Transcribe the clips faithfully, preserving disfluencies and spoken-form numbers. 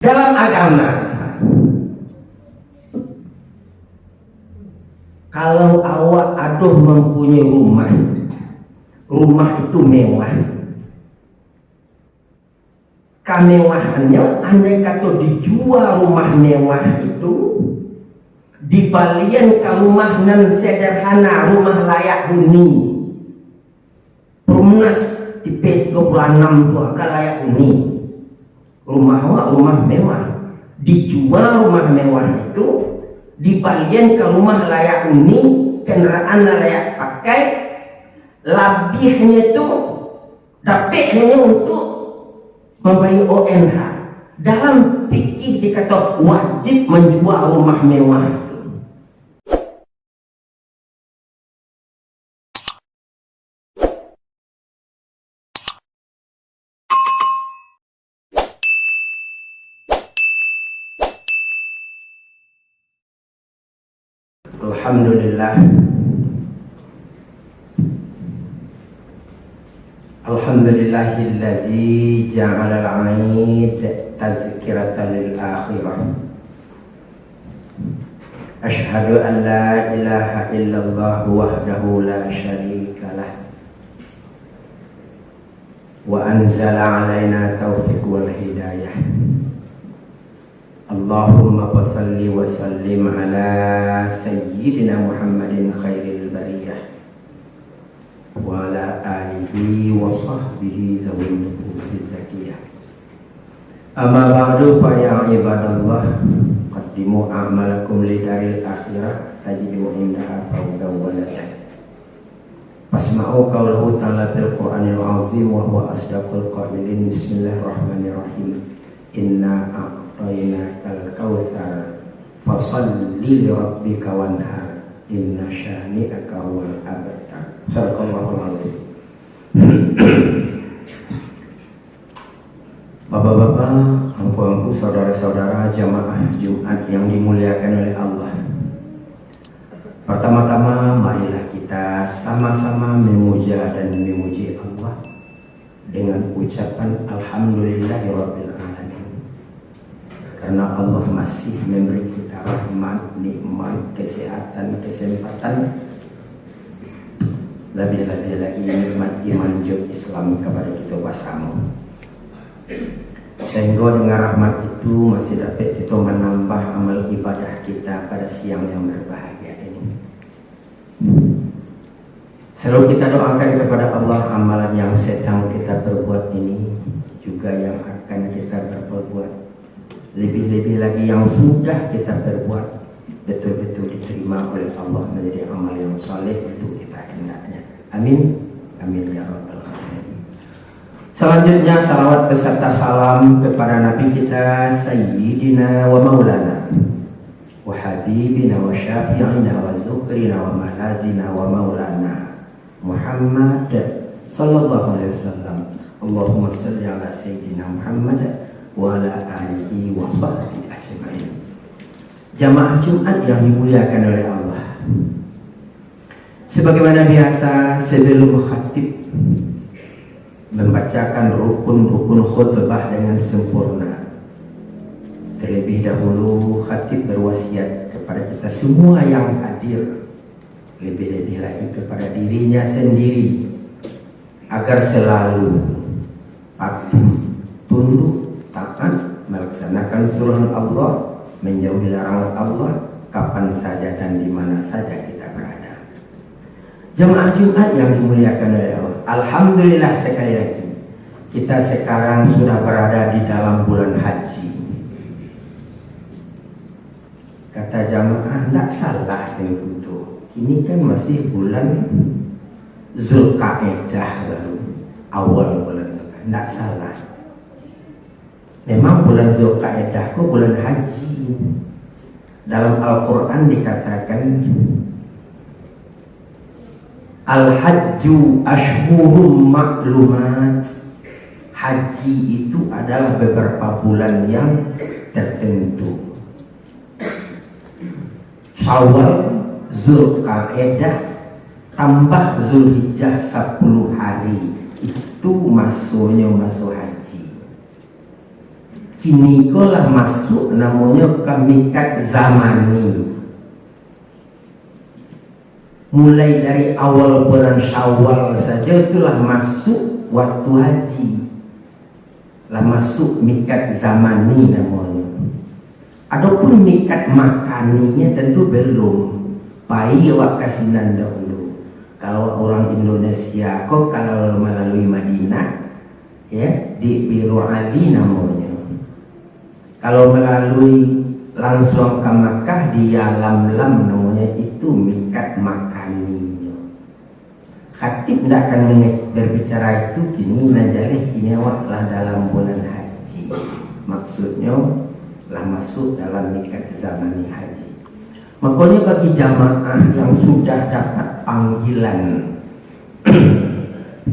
Dalam agama, kalau awak ado mampunyoi rumah, rumah itu mewah. Kamewahannyo, andai kato dijua rumah mewah itu, dibalian ka rumah nan sederhana, rumah layak huni. Perumnas tipe tigo puluah anam tu ka layak huni. Rumah awak, rumah mewah. Dijua rumah mewah itu, dibalian ka rumah layak huni, kendaraan nan layak pakai, labiahnyo tu dapek hanyo untuak mambayia O N H. Dalam fikih dikato wajib manjua rumah mewah itu. Alhamdulillah. Alhamdulillahillazi ja'alal aid tazkiratan lil akhirah. Asyhadu an la ilaha illallah wahdahu la syarikalah. Wa anzala alaina taufiq wal hidayah. Allahumma fasalli wa sallim ala sayyidina Muhammadin khairil bariyah, wa ala alihi wa sahbihi zawin nufusiz zakiyah. Amma ba'du, fa ya ibadallah, qaddimu a'malakum lidaril akhirah, tajidu indaha fawzan wa najah. Fasma'u qaulahu ta'ala fil Qur'anil azim, wa huwa asdaqul qailin. Bismillahirrahmanirrahim. Inna a'tainakal kautsar, fasalli li rabbika wanhar, inna syani'aka huwal abtar. Sadaqallahul azim. Bapak-bapak, angku-angku, saudara-saudara, jamaah Jumat yang dimuliakan oleh Allah. Pertama-tama, marilah kita sama-sama memuja dan memuji Allah dengan ucapan Alhamdulillahirabbil alamin. Karena Allah masih memberi kita rahmat, nikmat, kesehatan, kesempatan, labiah-labiah lagi nikmat iman jo Islam kepada kita basamo. Sehingga dengan rahmat itu masih dapat kita menambah amal ibadah kita pada siang yang berbahagia ini. Selalu kita doakan kepada Allah, amalan yang sedang kita perbuat ini, juga yang akan kita perbuat, lebih-lebih lagi yang sudah kita perbuat, betul-betul diterima oleh Allah menjadi amal yang saleh untuk kita hendaknya. Amin. Amin ya rabbal alamin. Selanjutnya, salawat beserta salam kepada Nabi kita, Sayyidina wa Maulana, wa Habibina wa Syafi'ina wa Zukrina wa Malazina wa Maulana Muhammad sallallahu alaihi wasallam. Allahumma salli ala Sayyidina Muhammad wa ala alihi wa sahbihi ajma'in. Jamaah Jumat yang dimuliakan oleh Allah. Sebagaimana biasa, sebelum khatib membacakan rukun-rukun khutbah dengan sempurna, terlebih dahulu khatib berwasiat kepada kita semua yang hadir, lebih-lebih lagi kepada dirinya sendiri, agar selalu patuh, tunduk, taat, melaksanakan suruhan Allah, menjauhi larangan Allah, kapan saja dan di mana saja kita berada. Jamaah Jumat yang dimuliakan oleh Allah, alhamdulillah sekali lagi, kita sekarang sudah berada di dalam bulan haji. Kata jamaah, ndak salah Teungku tu. Kini kan masih bulan Zulkaidah baru, awal bulan Zulkaidah. Ndak salah. Memang bulan Zulkaidah ko bulan haji. Dalam Al-Quran dikatakan, "Al-hajju ashhurum ma'lumat." Haji itu adalah beberapa bulan yang tertentu. Syawal, Zulkaidah, tambah Zulhijjah sapuluh hari, itu masonyo maso haji. Kini ko lah masuak namonyo ka mikat zamani. Mulai dari awal bulan Syawal sajo tu lah masuak waktu haji. Lah masuak mikat zamani namonyo. Adopun mikat makaninyo tantu belum. Pai awak ka sinan dahulu. Kalau urang Indonesia ko, kalau malalui Madinah, ya, di Biru Ali namonyo. Kalau malalui lansuang ka Makkah, di Yalamlam namonyo, itu mikat makaninyo. Khatib ndak akan menge-, berbicara itu kini, nan jaleh kini awak lah dalam bulan haji. Maksudnyo, lah masuak dalam mikat zamani haji. Makonyo, bagi jamaah yang sudah dapat panggilan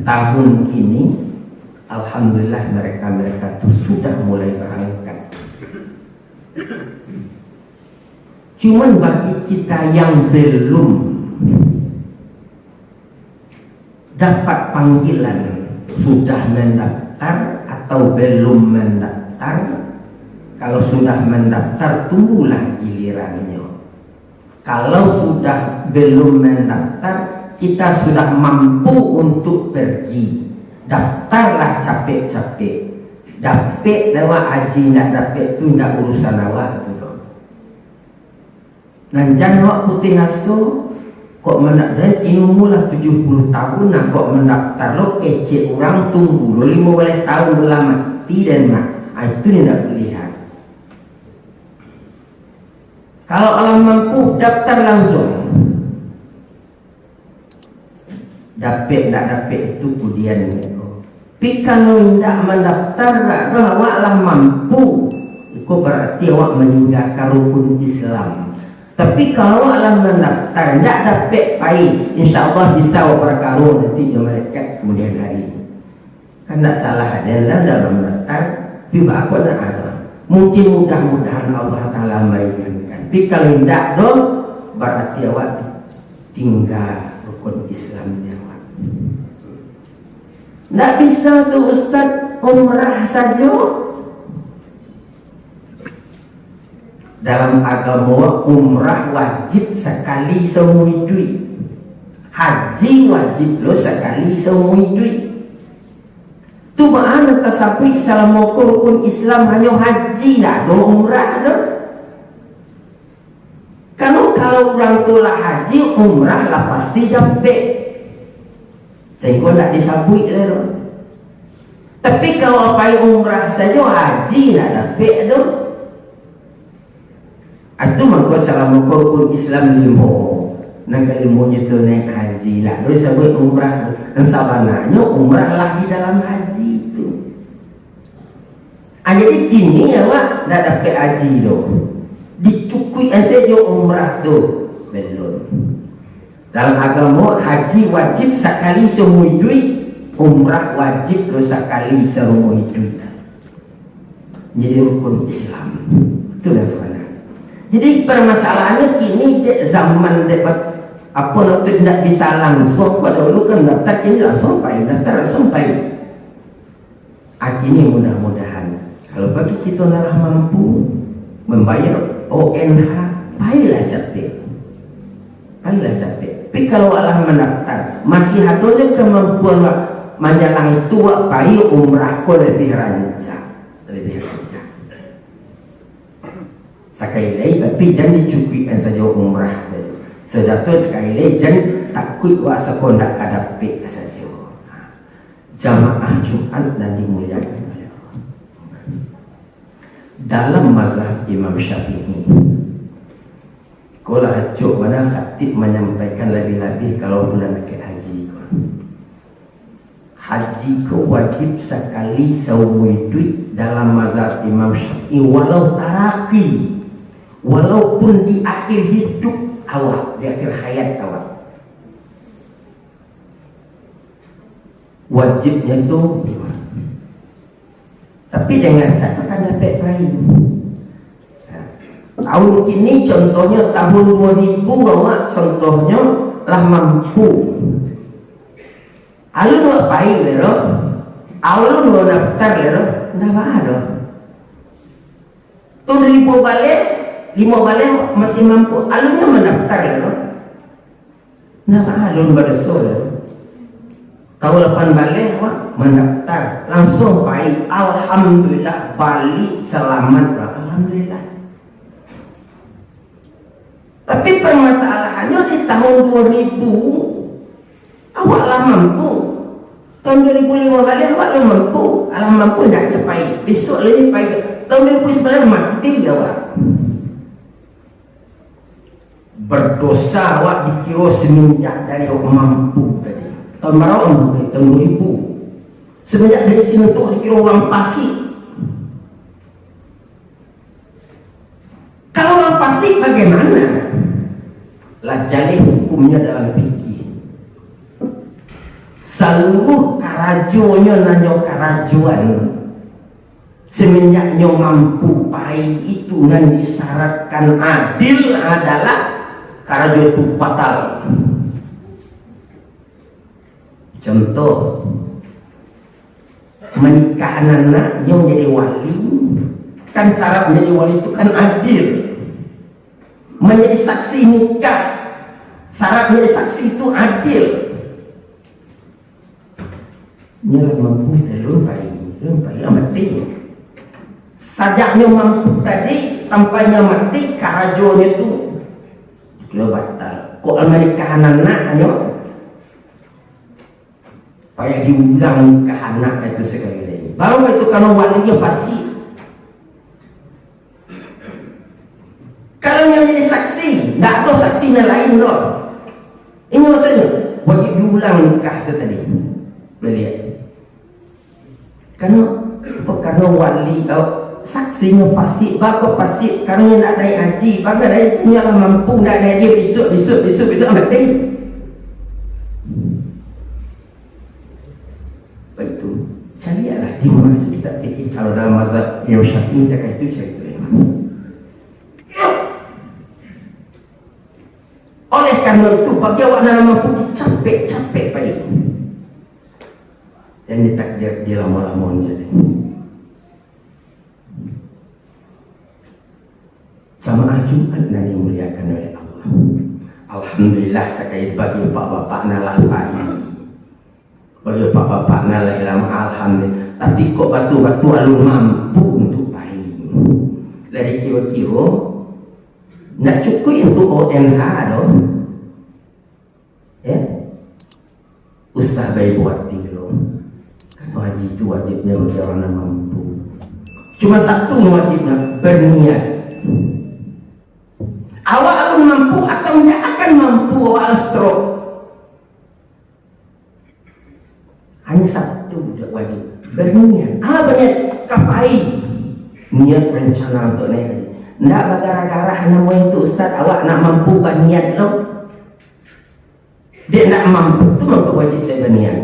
tahun kini, alhamdulillah, mereka-mereka tu sudah mulai berangkat. Cuman bagi kita yang belum dapat panggilan, sudah mendaftar atau belum mendaftar, kalau sudah mendaftar, tunggulah gilirannyo. Kalau sudah belum mendaftar, kita sudah mampu untuk pergi, daftarlah capek-capek. Dapek awak haji, ndak dapek tu ndak urusan awak tu doh. Nan jan awak putuih aso, kok mandak-, dan kini umur lah tujuh puluh tahun, nah, kok mandaftar lo, kecek urang tunggu lo limo baleh tahun, lah mati den mah. Ah, itu ni ndak pilihan. Kalau alah mampu, daftar langsung. Dapek ndak dapek itu kudian ko. Tapi kalau indak mandaftar, ndak doh, awak lah mampu, iko bararti awak maninggakan rukun Islam. Tapi kalau awak lah mandaftar, ndak dapek pai, insya Allah bisa awak barakaro nanti jo malaikat kamudian hari. Kan ndak salah ado lah dalam mandaftar, tapi baa kok ndak ado. Mungkin mudah-mudahan Allah Taala maringankan. Tapi kalau indak doh, bararti awak tingga rukun Islam nyo. Ndak bisa tu, Ustaz, umrah sajo. Dalam agamo, umrah wajib sakali saumua iduik. Haji wajib lo sakali saumua iduik. Tu baa nan tasabuik salamo ko rukun Islam hanyo haji, ndak ado umrah doh. Kalau, kalau urang tu lah haji, umrah lah pasti dapek. Sahinggo ndak disabuik lai doh. Tapi kalau pai umrah sajo, haji ndak dapek doh. Itu mangko salamo ko rukun Islam limo. Nan kalimonyo tu naiak haji, ndak doh disabuik umrah. Nan sabananyo umrah lah di dalam haji tu. Ah, jadi kini awak ndak dapek haji doh. Dicukuikan sajo umrah tu. Belum. Dalam agamo, haji wajib sakali saumua iduik, umrah wajib lo sakali saumua iduik. Jadi rukun Islam. Itu yang sabananyo. Jadi permasalahannyo kini dek zaman dek bat-, apo nan tu ndak bisa langsung, kok dahulu kan daftar, kini langsung pai, daftar langsung pai. Ah, kini mudah-mudahan, kalau bagi kito nan lah mampu mambayar O N H, pailah capek. Pailah capek. Tapi kalau awak lah mandaftar, masih ado jo kamampuan awak manjalang itu, awak pai, umrah ko labiah rancak. Labiah rancak. Sakali lai, tapi jan dicukuikan sajo umrah tu. Sudah tu sakali lai, jan takuik awak sako ndak ka dapek sajo. Jamaah Jumat nan dimuliakan oleh Allah. Dalam mazhab Imam Syafi'i, ko lah acok bana khatib manyampaikan, labiah-labiah kalau bulan dakek haji ko. Haji ko wajib sakali saumua iduik dalam mazhab Imam Syafi'i, walau taraki, walaupun di akhir hidup awak, di akhir hayat awak. Wajibnyo tu, tapi dengan catatan dapek pai. Nah, tahun kini contohnyo, tahun duo ribu awak contohnyo lah mampu. Alun awak pai lai doh, alun awak daftar lai doh, ndak baa doh. Tahun duo ribu baleh, limo baleh masih mampu, alun nyo mandaftar lah tu. Nah, alun badoso lah. Tahun lapan baleh awak mandaftar, langsuang pai, alhamdulillah, baliak salamat lah, alhamdulillah. Tapi permasalahannyo di tahun duo ribu, awak lah mampu. Tahun duo ribu limo baleh awak lah mampu. Alah mampu, ndak ado pai. Bisuak lai pai. Tahun duo ribu sambilan mati awak. Badoso awak dikiro semenjak dari awak mampu tadi. Tahun bara awak mampu tadi? Tahun duo ribu. Semenjak dari sinan tu dikiro urang fasik. Kalau urang fasik bagaimana? Lah jaleh hukumnyo dalam fikih. Saluruah karajonyo nan nyo karajoan, semenjak nyo mampu pai, itu nan disyaratkan adil adalah karajo tu batal. Contoh, manikahan anak, iyo manjadi wali, kan syarat manjadi wali tu kan adil. Manjadi saksi nikah, syarat manjadi saksi tu adil. Nyo lah mampu, alun pai, alun pai, lah mati. Sajak nyo mampu tadi, sampai nyo mati, karajonyo tu kiro batal. Kok manikahan anak nyo, payah diulang nikah anak itu sakali lai. Baru itu kalau walinyo fasik. Kalau nyo jadi saksi, ndak ado saksi nan lain doh. Inyo sajo, wajib diulang nikah tu tadi. Maliek. Karano, karano wali, eh, saksinyo fasik, baa kok fasik, karano nyo ndak naik haji, baa kok naik, inyo lah mampu, ndak naik haji, bisuak, bisuak, bisuak, bisuak, mati. Baitu, caliaklah di rumah si kitab fikih, kalau dalam mazhab Imam Syafi'i, takah itu carito. Oleh karano itu, bagi awak nan mampu, dicapek-capek pai. Jan ditakdir dilamo-lamo jadi. Jamaah Jumat nan dimuliakan oleh Allah. Alhamdulillah, sakali bagi bapak-bapak nan lah pai. Bagi bapak-bapak nan lah ilang, alhamdulillah. Tapi kok batua-batua alun mampu untuak pai. Lah dikiro-kiro, ndak cukuik untuak O N H doh. Ya. Usah baibo ati lo. Karano haji tu wajibnyo bagi urang nan mampu. Cuma satu wajibnyo, berniat. Awak alun mampu atau indak akan mampu, awak lah stroke. Hanyo satu dak wajib, berniat. Ah, berniat ka pai. Niat rencana untuak naik haji. Ndak bagarah-garah namo itu, Ustaz, awak ndak mampu baniat lo. Dek ndak mampu tu mangko wajib sajo baniat.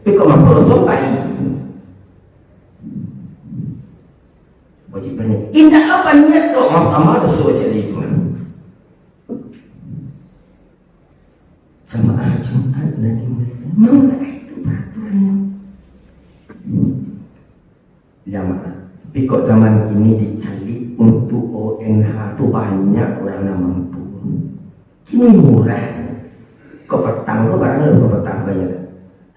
Tapi kok mampu langsuang pai. Wajib baniat. Indak lo baniat lo, mah tambah doso cak itu mah. Jamaah Jumat nan dimuliakan, memang tak itu peraturannyo. Jamaah. Tapi kok zaman kini dicaliak untuak O N H tu banyak urang nan mampu. Kini murah. Kok patang ko barang, kok patang ko nyo tu.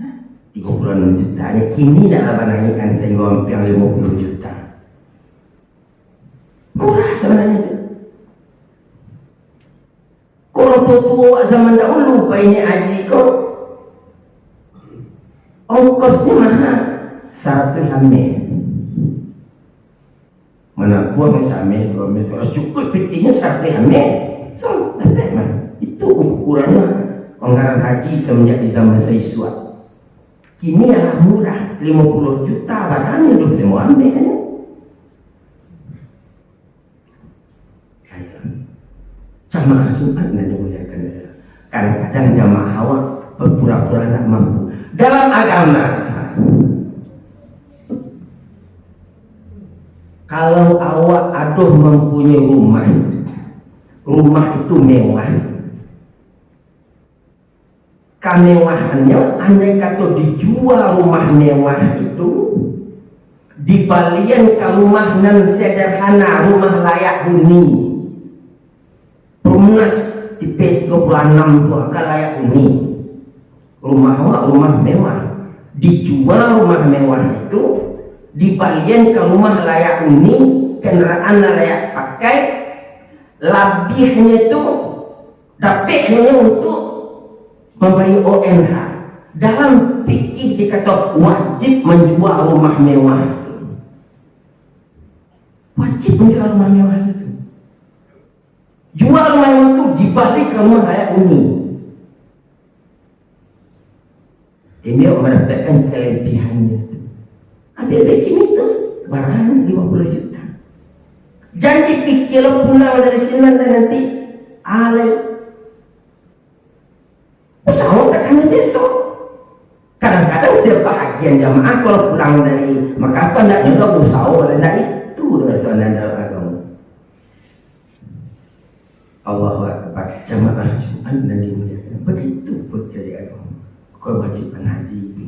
Hah? Tigo puluah anam juta aja. Kini dah lah banaikan sainggo ampiang limo puluah juta. Murah sabananyo tu. Kok urang tuo-tuo awak zaman dahulu pai naiak haji ko, ongkosnyo maha, saratuih ameh. Manabuang sameh, duo ameh, kalau cukuik pitihnyo saratuih ameh. So, dapek mah. Itu ukurannyo anggaran haji samanjak di zaman saisuak. Kini alah murah, limo puluah juta baranyo duo puluah limo ameh. Jamaah Jumat nan dimuliakan Allah. Kadang-kadang jamaah awak berpura-pura ndak mampu. Dalam agama, kalau awak ado mempunyai rumah, rumah itu mewah, kamewahannyo, andai kato dijua rumah mewah itu, Dibalian ka rumah nan sederhana, rumah layak huni. Perumnas tipe tigo puluah anam tu akan layak huni. Rumah awak rumah mewah. Dijual rumah mewah itu, dibalian ka rumah layak huni, kendaraan nan layak pakai, labiahnyo tu dapek hanyo untuk mambayia O N H. Dalam fikih dikatakan wajib manjua rumah mewah itu. Wajib manjua rumah mewah itu. Jua rumah mewah tu, dibali ka rumah layak huni. Demi awak mandapekkan kalabihannyo tu. Ambiak bikin itu barang lima puluh juta. Jan dipikia lo pulang dari sinan dan nanti, alai, pesawat takana besok. Kadang-kadang sabahagian jamaah kalau pulang dari Makkah tu, andaknyo lah usaho, ndak itu doh sabananyo dalam agamo. Allahu Akbar. Jamaah Jumat nan dimuliakan, begitu pun dari agamo. Kewajiban haji itu.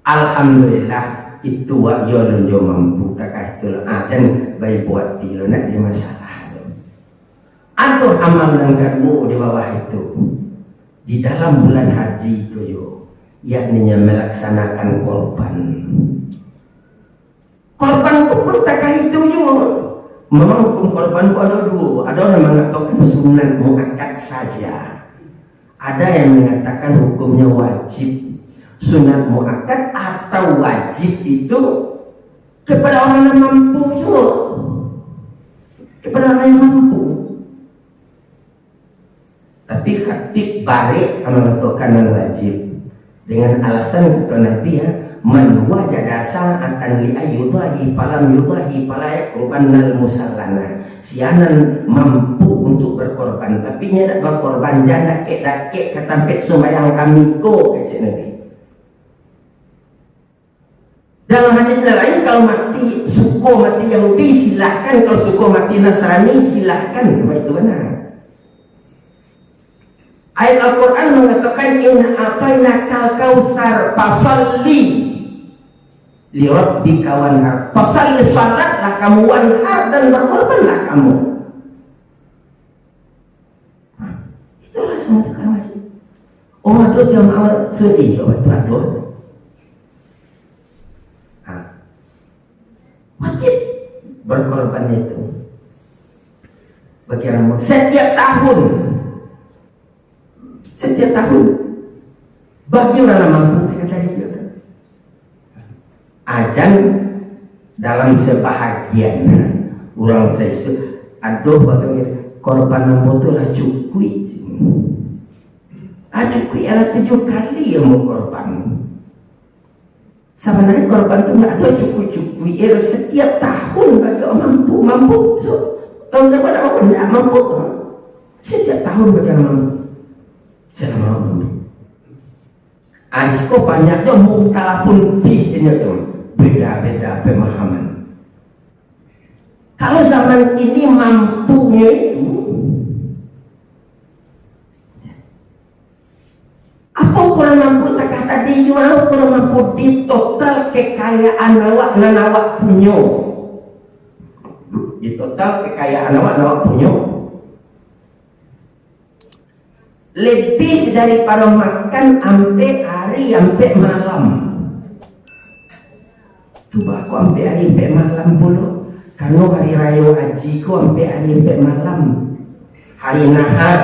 Alhamdulillah, itu wak yo alun jo mampu takah itu lah. Ah, jan baibo ati lo, ndak ado masalah tu. Ado amal nan kaduo di bawah itu. Di dalam bulan haji tu yo, yakninyo melaksanakan korban. Korban tu pun takah itu juo. Memang hukum korban tu ado duo. Ado nan mangatokan sunat muakkad saja. Ada yang mengatakan hukumnya wajib. Sunat muakkad atau wajib itu kepada orang yang mampu juo. Kepada orang yang mampu. Tapi khatib barek ka mangatokan nan wajib, dengan alasan kato Nabi, ya, "Man wajada sa'atan li ayyudhahi falam yudhahi fala yaqrabannal musallana." Sianan mampu untuk berkorban, tapi inyo dak berkorban, jan dakek-dakek ka tampek sumbayang kami ko, kecek Nabi. Dalam hadis nan lain, kalau mati suko mati Yahudi, silahkan. Kalau suko mati Nasrani, silahkan. Baitu bana. Ayat Al-Quran mangatokan, "Inna a'tainakal kautsar, fasalli li rabbika wanhar." Fasalli, salatlah kamu, wanhar, dan berkorbanlah kamu. Nah, itulah semua tukang wajib. Oh, ado jamaah sunat, iyo, betul, ado. Nah, wajib berkorban itu. Bagi orang mu-, setiap tahun. Setiap tahun. Bagi orang nan mampu, tiga kali juga. Ajan dalam sebahagian urang saisuak, aduh, bagai korban ambo tu lah cukuik. Ah, cukuik, alah tujuh kali ambo korban. Sabananyo korban tu ndak ado cukuik-cukuik, eh, setiap tahun bagi mampu, mampu. So, tahun depan ndak mampu, ndak mampu. Setiap tahun bagi mampu. Selama mampu. Ah, di siko banyak jo mukhtalafun fih, inyo tu. Beda-beda pemahaman. Kalau zaman kini mampunyo itu, apo ukuran mampu takah tadi, juo ukuran mampu di total kekayaan awak nan awak punyo. Di total kekayaan awak nan awak punyo. Lebih daripado makan ampek ari, ampek malam. Tu baa kok ampek ari, ampek malam pulo? Karano hari rayo haji ko ampek ari, ampek malam. Hari nahar,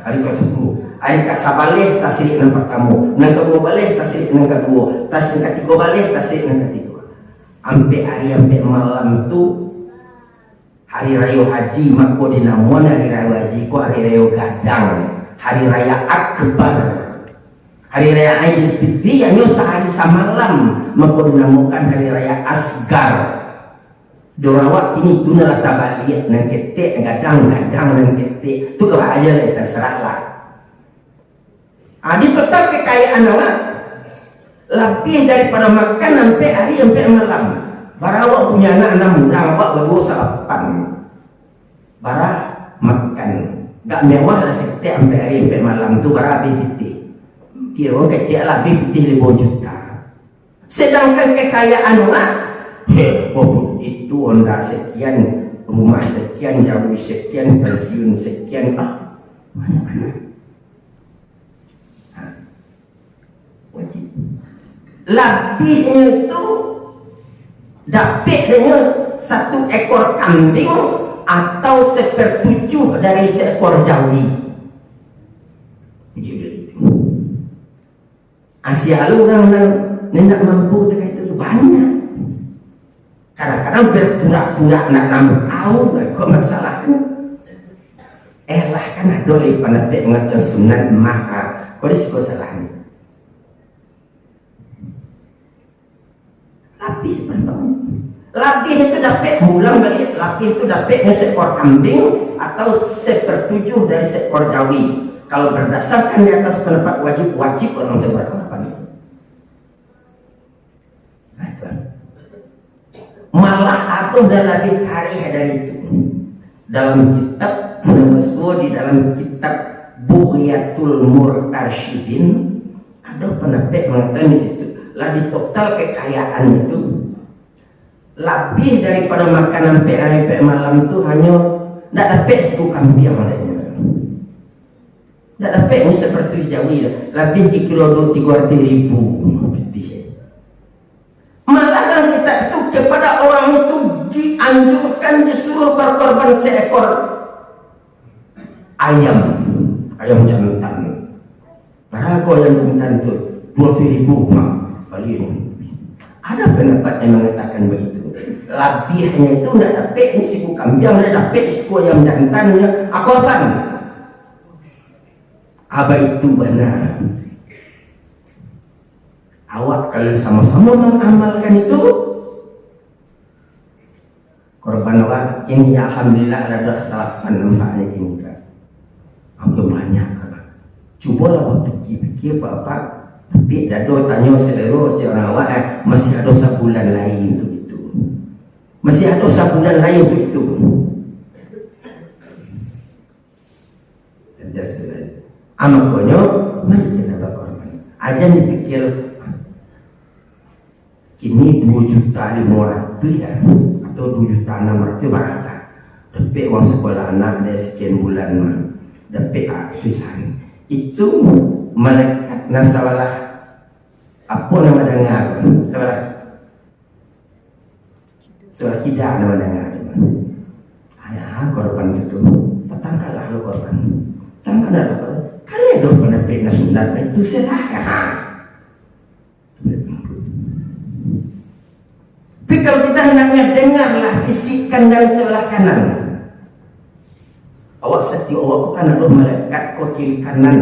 hari kasapuluah. Hari kasabaleh tasrik nan partamo. Nan kaduo baleh tasrik nan kaduo. Tas-, nan katigo baleh tasrik nan katigo. Ampek ari, ampek malam tu Hari Rayo Haji, mako dinamoan Hari Rayo Haji ko Hari Rayo Gadang, Hari Raya Akbar. Hari Raya Aidilfitri hanyo sahari samalam, mako dinamokan Hari Raya Asgar. Dek awak kini tu nan lah tabaliak, nan ketek gadang, gadang nan ketek. Tu ka baa lai, tasarahlah. Ah, di total kekayaan awak, labiah daripado makan ampek ari ampek malam. Bara awak punyo anak anam urang, awak baduo salapan. Bara makan. Gak mewah lah saketek ampek ari ampek malam tu, bara abih pitih. Kiro kecek lah, bi pitih limo juta. Sedangkan kekayaan urang, heh, oh, itu Honda sekian, rumah sekian, jawi sekian, pensiun sekian, ah, banyak-banyak. Nah, wajib. Labihnyo itu, dapeknyo satu ekor kambing atau sepertujuh dari seekor jawi. Jadi, asia urang nan indak mampu tu, itu banyak. Kadang-kadang berpura-pura nak nambah tahu, kok masalahnya. Eh lah, kan ado lagi pandapek mangatokan sunat mah. Kok di siko salahnya? Labiah, labiah itu dapek, ulang balik, labiah itu dapeknyo seekor kambing atau sepertujuh dari seekor jawi. Kalau berdasarkan di atas pendapat wajib, wajib orang tu berkorban. Nah, itu. Malah ado nan labiah kareh dari itu. Dalam kitab, nan basuo di dalam kitab Bughyatul Murtasyidin, ado pandapek mangatokan di situ, lah di total kekayaan itu, labiah daripado makanan pek ari pek malam tu hanyo ndak dapek siku kambiang dek nyo. Ndak dapek nyo seperti jawi lah. Labiah kiro duo tigo ratuih ribu pitih. Malah dalam kitab itu, kepada orang itu dianjurkan, disuruh berkorban seekor ayam, ayam jantan. Bara ko ayam jantan tu? Duo ratuih ribu, ha, bali. Ada pendapat yang mengatakan begitu. Labiahnyo itu ndak dapek siku kambiang, ndak dapek siku ayam jantannyo, ah, korban. Abah itu bana. Awak kalau samo-samo mangamalkan itu, korban awak ini, ya, alhamdulillah, lah ado salapan nampaknyo kini, kan. Angku banyak, kan. Cubolah bapikia-pikia, Pak, Pak. Tapi dado tanyo selero, cek urang awak, eh, masih ado sabulan lai untuak itu. Masih ado sabulan lai untuak itu. Kerja sekali. Ah, makonyo, mari kita bakorban. Aja dipikir, kini duo juta limo ratuih ya, atau duo juta anam ratuih, bara lah. Dapek uang sekolah anak dia sekian bulan mah. Dapek, ah, itu cari. Itu malaikat nan sabalah, apo namo danga tu? Sabalah. Surah Kida ado mandanga tu. Alah, korban tu tu. Tatangkaklah lo korban. Tangkaklah lo korban. Kalau ado pandapek nan sunat, itu silakan. Ha. Tapi kalau kita hendaknya dengarlah bisikan dari sebelah kanan. Awak satiok awak ko kan ado malaikat ko kiri kanan.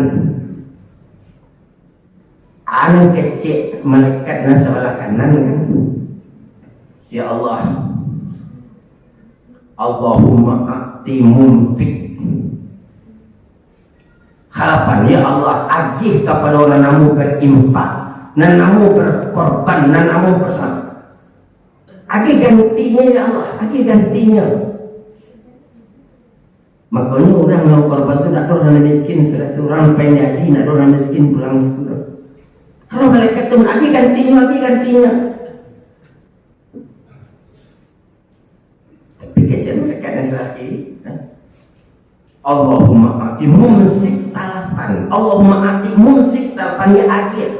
Anu kecek malaikat nan sabalah kanan kan. Ya Allah. Allahumma a'ti munfik khalafan. Ya Allah, agih kapado nan namo berinfak, nan namo berkorban, nan namo bersa-, agih gantinyo, ya Allah, agih gantinyo. Makonyo urang nan korban tu ndak ado urang miskin, sudah tu urang pai haji, ndak ado urang miskin pulang situ. Kalau malaikat tu, agih gantinyo, agih gantinyo. Tapi kecek malaikat nan salah kiri, kan? Allahumma a'ti mumsik talafan. Allahumma a'ti mumsik talafan, ya agih.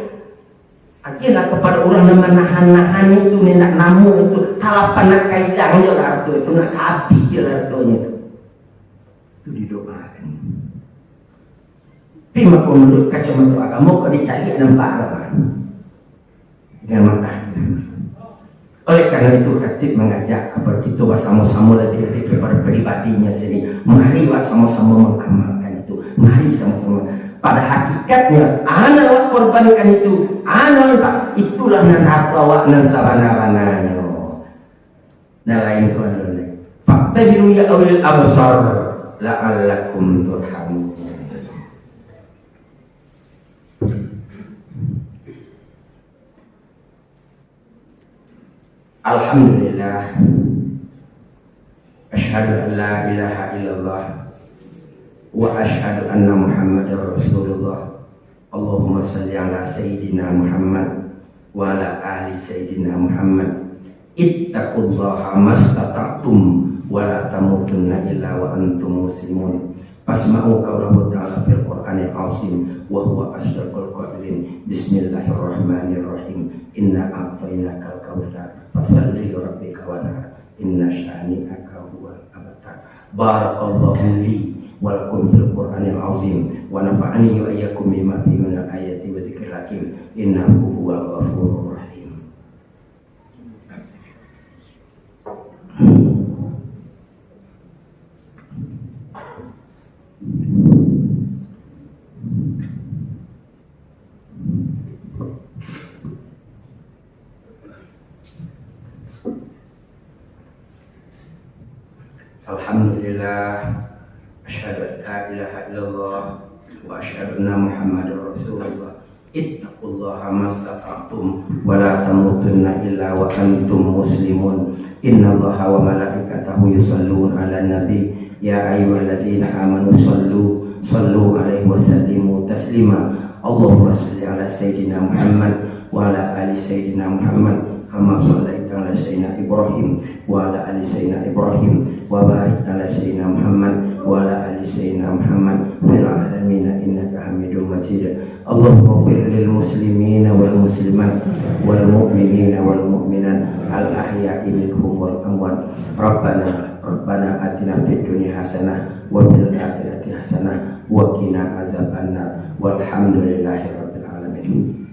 Agihlah kapado urang nan manahan-nahan itu, nan ndak namo itu, talafan, nak ka ilang jo lah harto itu, nak ka abih jo lah hartonyo tu. Itu didoakan. Tapi mako, menurut kacamata agamo, kok dicari nampak agama? Jangan mantah. Oleh karena itu, khatib mengajak kepada kita bersama-sama, lebih-lebih kepada pribadinya sendiri. Mari, wak, sama-sama mengamalkan itu. Mari sama-sama. Pada hakikatnya, anak wak korbankan itu, anak wak, itulah nan harta wak nan sabana-bananyo. Nan lain ko adalah, "Fa'tabiru ya ulil absar, la'allakum turhamun." Alhamdulillah. Asyhadu an la ilaha illallah wa asyhadu anna Muhammadar Rasulullah. Allahumma shalli ala Sayyidina Muhammad wa ala ali Sayyidina Muhammad. Ittaqullaha mastata'tum wa la tamutunna illa wa antum muslimun. Fasma'u qaulahu ta'ala fil Qur'anil azim wa huwa asdaqul qailin. Bismillahirrahmanirrahim. Inna a'tainakal kautsar. Fashalli li rabbika wanhar. Inna syani'aka huwal abtar. Barakallahu li wa lakum fil Qur'anil azim wa nafa'ani wa iyyakum bima fihi minal ayati wa dzikril hakim. Innahu huwal ghafurur rahim. Alhamdulillah, asyhadu an la ilaha illallah wa asyhadu anna Muhammadar Rasulullah. Ittaqullaha mastata'tum wa la tamutunna illa wa antum muslimun. Innallaha wa malaikatahu yusalluna 'alan nabi. Ya ayyuhallazina amanu sallu, sallu alaihi wa sallimu taslima. Allahumma shalli ala Sayyidina Muhammad wa ala ali Sayyidina Muhammad, kama shallaita ala Sayyidina Ibrahim wa ala ali Sayyidina Ibrahim, wa barik ala Sayyidina Muhammad wa ala ali Sayyidina Muhammad fil alamin innaka Hamidum Majid. Allahumma fir lil muslimina wal muslimat wal mu'minina wal mu'minat al ahya'i minhum wal amwat. Rabbana, Rabbana atina fid dunya hasanah wa fil akhirati hasanah wa qina azabannar. Walhamdulillahi rabbil alamin.